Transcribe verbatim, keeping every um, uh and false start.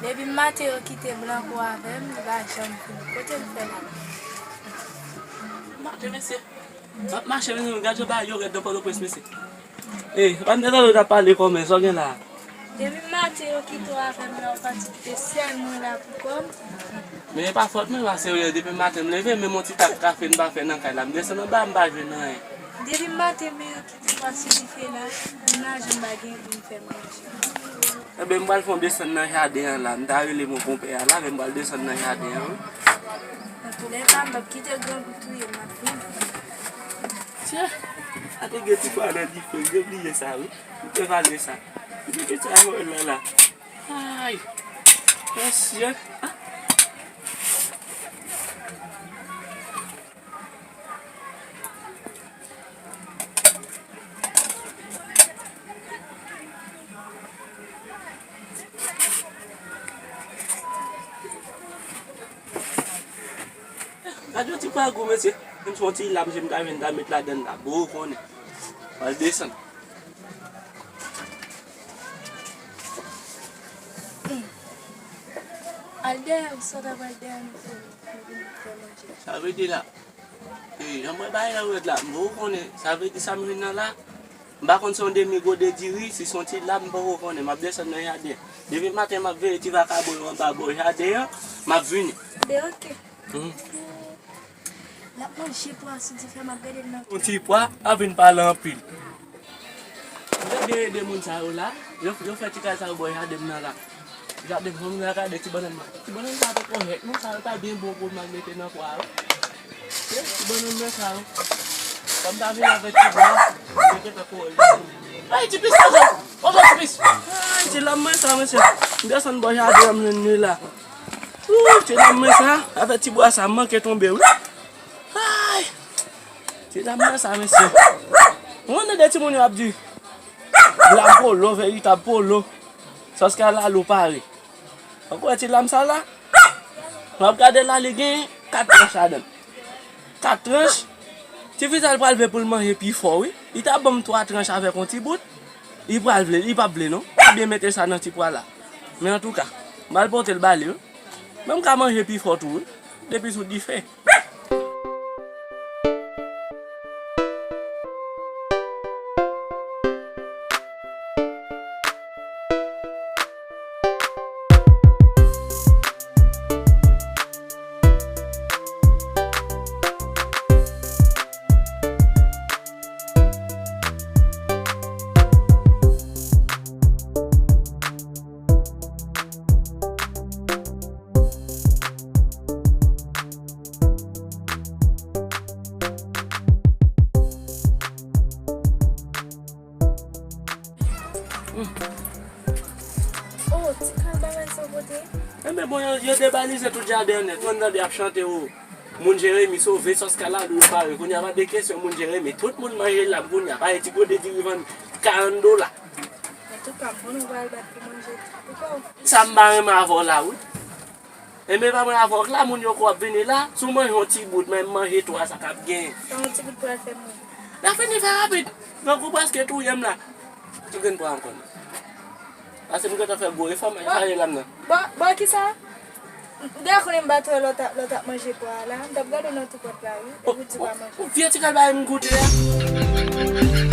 Depi maten yo kite blanko avè m, li pa janm vini. Kote l fè la? Maten, mesye. M ap mache, mezanmi, gad jan bagay yo rèd nan Pòtoprens, mesye. Ey, pa m te tande w t ap pale kòmè, sa w gen la? Depi maten yo kite w avè m la, ou pati kite sèl mwen la pou kò m. Men e pa fòt mwen, pa serye, depi maten m leve, menm yon ti tak kafe m pa fè nan kay la. M desann anba, m pa jwenn anyen. Depi maten men yo kite w asou dife la, menm lajan m pa gen pou m fè manje. Enben, m pral fè yon desann nan jaden an la. M ta rele mon konpè a la, men m pral desann nan jaden an, wi. Antoulèka, m p ap kite grangou touye m, m ap vini. Tchè, sa te gen ti pwa nan dife, m te bliye sa, wi. M te vale sa. M te kite sa nan la, la. Ay, mesye. Ah. Gad yon ti pwa gou, mesye. Menm si yon ti lam, si m ta jwenn, ta met ladann la. Bon, ou konnen. Pral desann. Al dèyè, ou sot ap al dèyè, nou fè, nou vin fè manje. Sa vle di la, e, jan mwen bay nan rèd la, m poko konnen, sa vle di sa m jwenn nan la. M pa konn si yon demi gode diri, si se yon ti lam, m poko konnen, m ap desann nan jaden. Depi maten m ap veye ti vakabon yo anba bò jaden an, m ap vini. Ben, oke. Hmm. L ap manje pwa sou dife, m ap gade l nan. Yon ti pwa, ap vin pale anpil. M te byen ede moun sa yo la. Yo, yo fè ti kay sa yo bò jaden m nan la. Jaden m, fò m gade ti bannann nan. Ti bannann sa yo poko jèt, non, sa yo ta byen bon pou m al mete nan pwa yo. Ti bannann mwen sa yo. Fò m ta vin avèk ti bwa, mete nan pwa yo. Ay, ti pis, konsa. Konsa, ti pis. Ay, ti lam mwen sa, mesye. M desann bò jaden an, m jwenn li la. Ooh, ti lam mwen sa, avèk ti bwa sa, m manke tonbe, wi. Ay! Ti lam mwen sa, mesye. Ou konn de timoun yo ap di, lam polo, veritab polo. Sòs kalalou pare. Ou kwè ti lam sa la? M ap gade la, li gen kat tranch ladan l. Kat tranch. Ti fi sa, l pral vle pou l manje pi fò, wi. Li ta ban m twa tranch avèk yon ti bout. Li pral vle, li p ap vle, non. Pa byen mete sa nan ti pwa la. Men antouka, m al pote l ba li, wi. Men m ka manje pi fò tou, wi. Depi sou dife. Oh, ti kal bagay sa w pote. Enben bon, yo, yo debalize tout jaden an nèt. Ou konn tande y ap chante, o, moun Jeremi sove, sòs kalalou yo pare. Kounye a pa de kesyon moun Jeremi. Tout moun manje lam kounye a. Pare ti gode diri vann karant dola. Antouka, m konnen w pral bat pou manje tou. Sa m pa renmen avè w la, wi. Enben, pa mwen avè w la, moun yo ko ap vini la, si w manje yon ti bout, men m manje twa sa k ap genyen. Sa yon ti bout pral fè m manje. N a fini fè rapid. Grangou prèske touye m la. Tou grenn pwa ankò. Paske m gentan fè gwo efò, m al chaje lam nan. Bon, bon, kisa? M te konnen m pa t wè lè w t ap, lè w t ap manje pwa a la. M t ap gade w nan tou pòt la, wi. Epi w di w pa manje. Ou vye ti kal bagay m goute a.